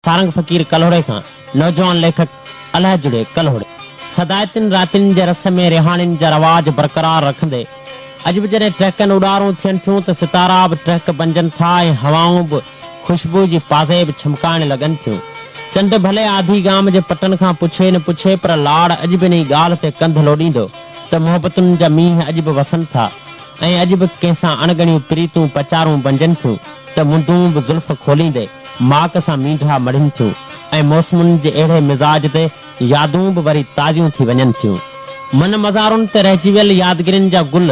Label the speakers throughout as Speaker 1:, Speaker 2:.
Speaker 1: سارنگ فقير ڪلهوڙي کان نوجوان ليکڪ الهه جڙي ڪلهوڙي. صدائتين راتين جي رس ۾ رهاڻين جا رواج برقرار رکندي اڄ به جڏهن ٽهڪن اڏارون ٿين ٿيون ته ستارا به ٽهڪ بنجن ٿا ۽ هوائون به خوشبو جي پازيب ڇمڪائڻ لڳن ٿيون. چنڊ ڀلي آڌي گام جي پٽن کان پڇي نه پڇي پر لاڙ اڄ به انهي ڳالهه تي ڪنڌ لوڏيندو ته محبتن جا مينهن اڄ به وسن ٿا ۽ اڄ به ڪنهن سان اڻڳڻيون پريتون پچارون بنجن ٿيون ته مندون به زلف کوليندي ماڪ سان مينڍا مڙهين ٿيون ۽ موسمن جي اهڙي مزاج تي يادون به وري تازيون ٿي وڃن ٿيون. من مزارن تي رهجي ويل يادگيرين جا گل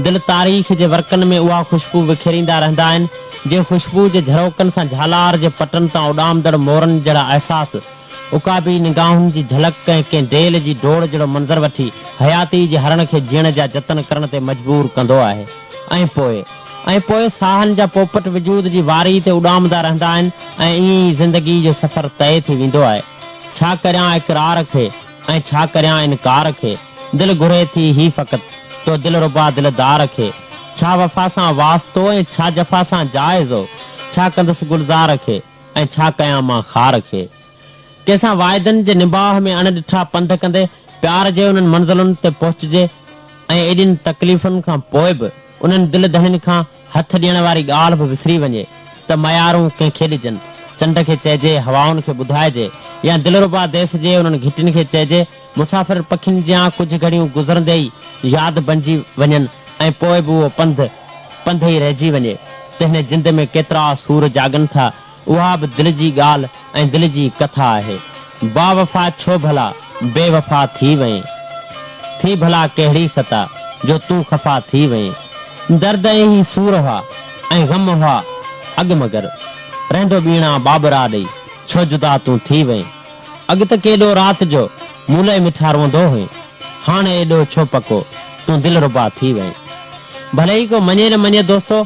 Speaker 1: دل تاريخ جي ورقن ۾ اها خوشبو وکيريندا رهندا آهن، جنهن خوشبو جي جهروڪن سان جهالار جي پٽن تان اڏامندڙ مورن جهڙا احساس، عقابي نگاهن جي جهلڪ ۽ ڪنهن ڊيل جي ڊوڙ جهڙو منظر وٺي حياتي جي هرڻ کي جيئڻ جا جتن ڪرڻ تي مجبور ڪندو آهي ۽ پوء. ۽ پوء ساهن جا پوپٽ وجود جي واري تي اڏامندا رهندا آهن ۽ ائين ئي زندگي جو سفر طئي ٿي ويندو آهي. ڇا ڪريان اقرار کي ۽ ڇا ڪريان انڪار کي، دل گهري ٿي هي فقط تو دلربا دلدار کي. ڇا وفا سان واسطو ۽ ڇا جفا سان جائزو، ڇا ڪندس گلزار کي ۽ ڇا ڪيان مان خار کي. ڪنهن سان واعدن جي نباهه ۾ اڻ ڏٺا پنڌ ڪندي پيار جي انهن منزلن تي پهچجي ۽ ايڏين تڪليفن کان پوء به انهن دل ڌڻين کان هٿ ڏيڻ واري ڳالهه به وسري وڃي ته ميارون ڪنهن کي ڏجن، چنڊ کي چئجي، هوائن کي ٻڌائجي يا دلربا ديس جي انهن گهٽين کي چئجي، مسافر پکين جيان ڪجهه گهڙيون گذرندي ئي ياد بنجي وڃن ۽ پوء به اهو پنڌ پنڌ ئي رهجي وڃي ته هن جند ۾ ڪيترا سور جاڳن ٿا، اها به دل جي ڳالهه ۽ دل جي ڪٿا آهي. با وفا ڇو ڀلا بي وفا ٿي وئين؟ ٿي ڀلا ڪهڙي خطا جو تون خفا ٿي وئين؟ درد ۽ هي سور هئا ۽ غم هئا اڳ مگر، رهندو ٻيڻا ٻاٻرا ڏئي ڇو جدا تون ٿي وئين؟ اڳ ته ڪيڏو رات جو مون لئه مٺا روئندو هئين، هاڻ ايڏو ڇو پڪو تون دلربا ٿي وئين؟ ڀلي ئي ڪو مڃي نه مڃي دوستو!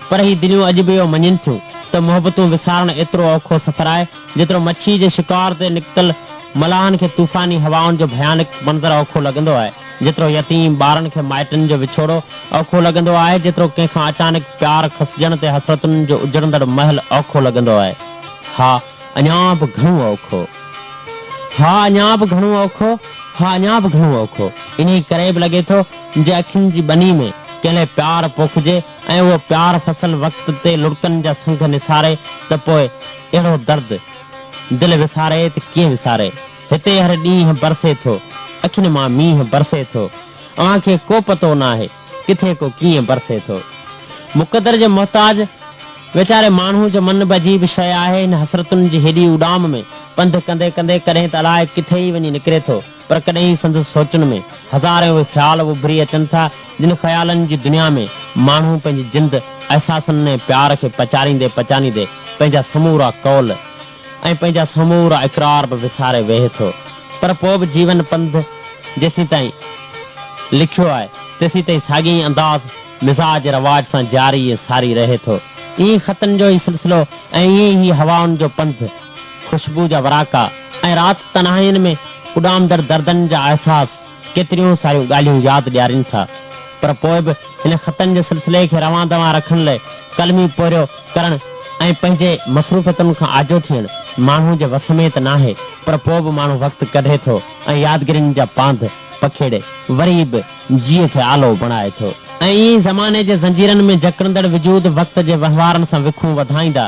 Speaker 1: پر هي دليون اڄ به اهو مڃين ٿيون ته محبتون وسارڻ ايترو اوکو سفر آهي، جيترو مڇي جي شڪار تي نڪتل ملاحن کي طوفاني هوائن جو ڀيانڪ منظر اوکو لڳندو آهي، جيترو يتيم ٻارن کي مائٽن جو وڇوڙو اوکو لڳندو آهي، جيترو ڪنهن کان اچانڪ پيار کسجڻ تي حسرتن جو اجڙندڙ محل اوکو لڳندو آهي. ها، اڃا به گهڻو اوکو. ها، اڃا به گهڻو اوکو. ها، اڃا به گهڻو اوکو. انهي ڪري به لڳي ٿو، جي اکين جي ٻني ۾ ڪنهن لئه پيار پوکجي، ۽ اهو پيار فصل وقت تي لڙڪن جا سنگهه نثاري ته پوء اهڙو درد دل وساري ته ڪيئن وساري. هتي هر ڏينهن برسي ٿو، اکين مان مينهن برسي ٿو. اوهان کي ڪو پتو ناهي، ڪٿي ڪو ڪيئن برسي ٿو. مقدر جي محتاج ويچاري ماڻهو جو من به عجيب شيء آهي. هن حسرتن جي هيڏي اڏام ۾ پنڌ ڪندي ڪندي ڪڏهن ته الائي ڪٿي ئي وڃي نڪري ٿو. پر ڪڏهن سندس سوچن ۾ هزارين اهي خيال اڀري اچن ٿا، جن خيالن جي دنيا ۾ ماڻهو پنهنجي جند، احساسن ۽ پيار کي پچاريندي پچانيدي پنهنجا سمورا قول ۽ پنهنجا سمورا اقرار به وساري ويهي ٿو. پر پوء به جيون پنڌ جيسين تائين لکيو آهي، تيسين تائين ساڳئي ئي انداز، مزاج رواج سان جاري ۽ ساري رهي ٿو. ائين ئي خطن جو هي سلسلو ۽ ائين ئي هي هوائن جو پنڌ. خوشبو جا وراڪا ۽ رات تنهائين ۾ اڏامندڙ دردن جا احساس ڪيتريون ساريون ڳالهيون ياد ڏيارين ٿا. پر پوء به هن خطن جي سلسلي کي روان دوان رکڻ لئه قلمي پورهيو ڪرڻ ۽ پنهنجي مصروفيتن کان آجو ٿيڻ ماڻهو جي وس ۾ ته ناهي پر پوء به ماڻهو وقت ڪڍي ٿو ۽ يادگيرين جا پانڌ پکيڙي وري به جيء کي آلو بڻائي ٿو. ۽ ائين ئي زماني جي زنجيرن ۾ جڪڙندڙ وجود وقت جي وهنوارن سان وکون وڌائيندا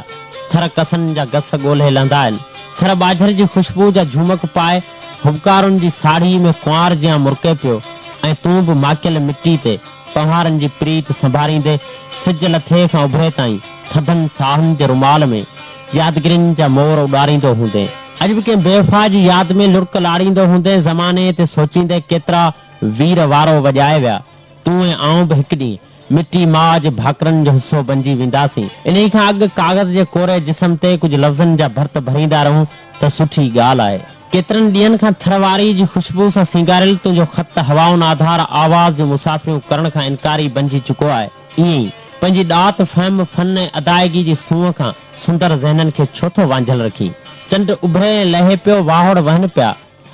Speaker 1: ٿر ڪسن جا گس ڳولهي لهندا آهن. ٿر ٻاجهر جي خوشبوء جا جهومڪ پائي هٻڪارن جي ساڙهي ۾ ڪنوار جيان مرڪي پيو ۽ تون به ماڪيل مٽي تي پنهوارن جي پريت سنڀاريندي سج لٿي کان اڀري تائين ٿڌن ساهن جي رومال ۾ يادگيرين جا مور اڏاريندو هوندين. اڄ به ڪنهن بيوفا جي ياد ۾ لڙڪ لاڙيندو هوندين. زماني تي سوچيندي ڪيترا وير وارو وڄائي ويا. تون ۽ آئون به هڪ ڏينهن مٽي ماء جي ڀاڪرن جو حصو بنجي وينداسين. انهيء کان اڳ ڪاغذ جي ڪوري جسم تي ڪجهه لفظن جا ڀرت ڀريندا رهون ته سٺي ڳالهه آهي. ڪيترن ڏينهن کان ٿر واريء جي خوشبوء سان سينگاريل تنهنجو خط هوائن آڌار آواز جون مسافريون ڪرڻ کان انڪاري بنجي چڪو آهي. ائين ئي پنهنجي ڏات، فهم، فن ۽ ادائگي جي سونهن کان سندر ذهنن کي ڇو ٿو وانجهيل رکين؟ چنڊ اڀري ۽ لهي پيو، واهوڙ وهن پيا.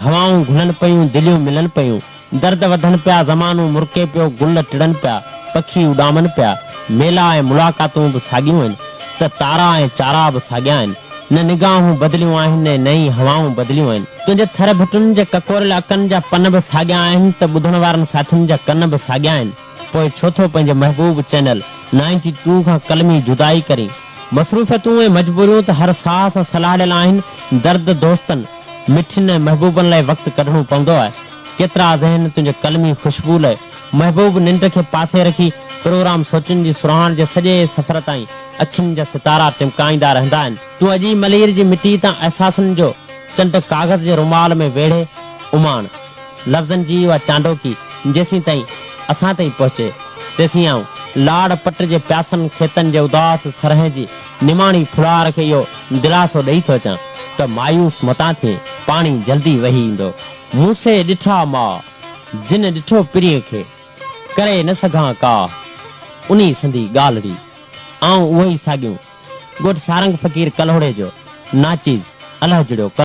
Speaker 1: هوائون گهلن پيون، دليون ملن پيون، درد وڌن پيا، زمانو مرڪي پيو، گل ٽڙن پيا، پکي اڏامن پيا، ميلا ۽ ملاقاتون به ساڳيون آهن ته تارا ۽ چارا به ساڳيا آهن. نه نگاهون بدليون آهن ۽ نه ئي هوائون بدليون آهن. تنهنجي ٿر ڀٽن جي ڪڪوريل اڪن جا پن به ساڳيا آهن ته ٻڌڻ وارن ساٿين جا ڪن به ساڳيا آهن. پوء ڇو ٿو پنهنجي محبوب چينل نائنٽي ٽو کان قلمي جدائي ڪرين؟ مصروفيتون ۽ مجبوريون ته هر ساهه سان سلهاڙيل آهن. درد دوستن، مٺين ۽ محبوبن لاء وقت ڪڍڻو پوندو آهي. ڪيترا ذهن تنهنجي قلمي خوشبو لاء محبوب ننڊ کي پاسي رکي پروگرام سوچن جي سرهاڻ جي سڄي سفر تائين اکين جا ستارا ٽمڪائيندا رهندا آهن. تون اڄ ئي ملير جي مٽيء تان احساسن جو چنڊ ڪاغذ جي رومال ۾ ويڙهي اماڻ. لفظن جي اها چانڊوڪي جيسين تائين اسان تائين پهچي، تيسين آئون لاڙ پٽ جي پياسن کيتن جي اداس سرهين جي نماڻي ڦلهار کي اهو دلاسو ڏئي ٿو اچان ته مايوس متان ٿئين، پاڻي جلدي وهي ايندو. مون سي ڏٺا ماء، جن ڏٺو پرينء کي، ڪري نه سگهان ڪاهه، انهي سندي ڳالهڙي. آئون اهو ئي ساڳيون ڳوٺ سارنگ فقير ڪلهوڙي جو ناچيز الهه جڙيو.